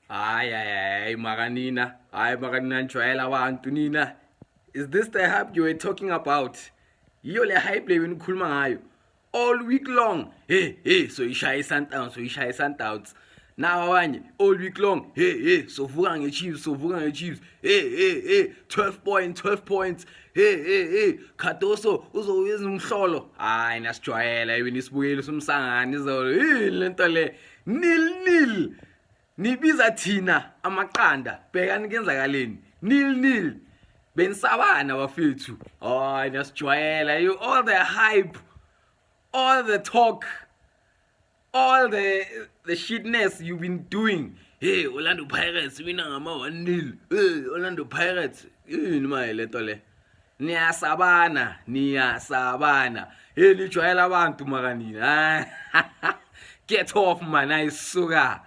Hayi hayi hayi makanina, hayi makanina, nijwayela abantu nina. Is this the hype you were talking about? Yiyo le hype le benikhuluma ngayo all week long. Hey hey, so ishaya iSundowns, so ishaya iSundowns. Now abanye all week long, hey hey, sovuka ngeChiefs, sovuka ngeChiefs. Hey hey hey, 12 points, 12 points. Hey hey hey, Cardoso uzowenza umhlolo. Hayi, nasijwayela yini isibukeli somsangano izolo. Yini lento le? Nil nil. Nibiza thina amaqanda, bhekani kuyenzakaleni. Nil nil. Benisabana bafethu. Hayi, nasijwayela. You all the hype, all the talk, all the shitness you've been doing. Hey, Orlando Pirates wina ngama 1-0. Hey, Orlando Pirates. Yini maye lento le? Niyasabana, niyasabana. Hey, nijwayela abantu makanina. Get off, man, ayisuka.